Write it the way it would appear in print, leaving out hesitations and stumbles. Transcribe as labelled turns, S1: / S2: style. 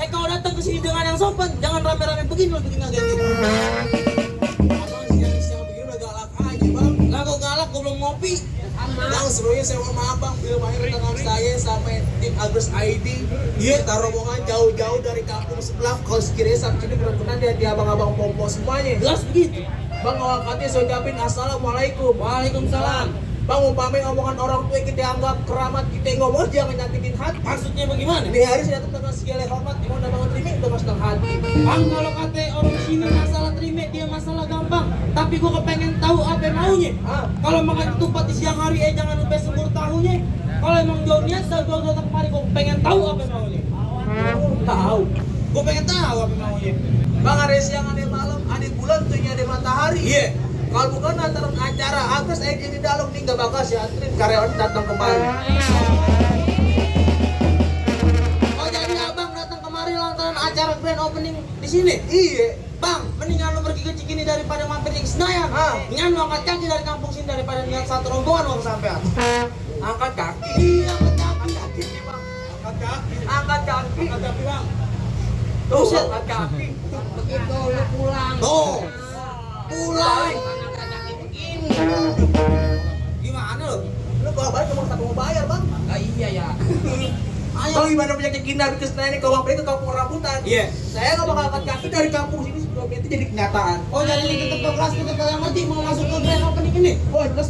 S1: Kalau datang ke sini dengan yang sopan, jangan rame-rame begini loh, bikin ngaget gitu.
S2: Abang siang-siang begini udah galak aja bang.
S1: Lah kok galak, gue belum ngopi.
S2: Bang sebenarnya saya mohon maaf bang, bila akhir dengan saya sampai tim Agres ID. Kita rombongan jauh-jauh dari kampung sebelah. Kalau sekiranya saat ini benar-benar di abang-abang pompo semuanya.
S1: Jelas begitu.
S2: Bang awal katanya saya ucapin assalamualaikum.
S1: Waalaikumsalam.
S2: Bang umpamai omongan orang tua kita anggap keramat, kita ngomong jangan nyakitin hati.
S1: Maksudnya bagaimana?
S2: Ini hari saya datang dengan segala hormat, dimana banget terima udah mas hati.
S1: Bang, kalau kata orang sini masalah terima dia masalah gampang. Tapi gue kepengen tahu apa maunya. Kalau makan ketupat di siang hari, jangan lupa sembur tahunya. Kalau emang jauh niat, saya datang kemari, gue pengen tahu apa maunya.
S2: Tahu.
S1: Gue pengen tahu apa maunya.
S2: Bang ada siang, ada malam, ada bulan, tuhnya ada matahari.
S1: Iya.
S2: Kalau bukan antara acara Agres ID di dalam nih nggak bakal si antrin karyawan datang kemari.
S1: Oh jadi abang datang kemari lantaran acara grand opening di sini?
S2: Iya.
S1: Bang, mendingan lu pergi ke Cikini daripada mampir di Senayan. Mendingan lu angkat kaki dari kampung sini daripada niat satu rombongan lu kesampean.
S2: Angkat kaki.
S1: Iya, angkat kaki.
S2: Nih bang. Angkat kaki. Angkat kaki.
S1: Angkat kaki bang.
S2: Tuh, angkat kaki.
S3: Begitu lu pulang.
S1: Tuh. Pulang.
S3: Angkat kaki begini.
S1: Gimana lu?
S2: Lu kalau balik cuma satu mau bayar bang.
S3: Ah iya ya.
S2: Kalau gimana penyakit Kinder ke Senayan kalau balik ke kampung rambutan.
S1: Iya.
S2: Saya nggak bakal angkat kaki dari kampung sini sebelum itu jadi kenyataan.
S1: Oh jadi ini tetap kelas kita yang nanti mau masuk ke grand opening ini.
S2: Oh jelas.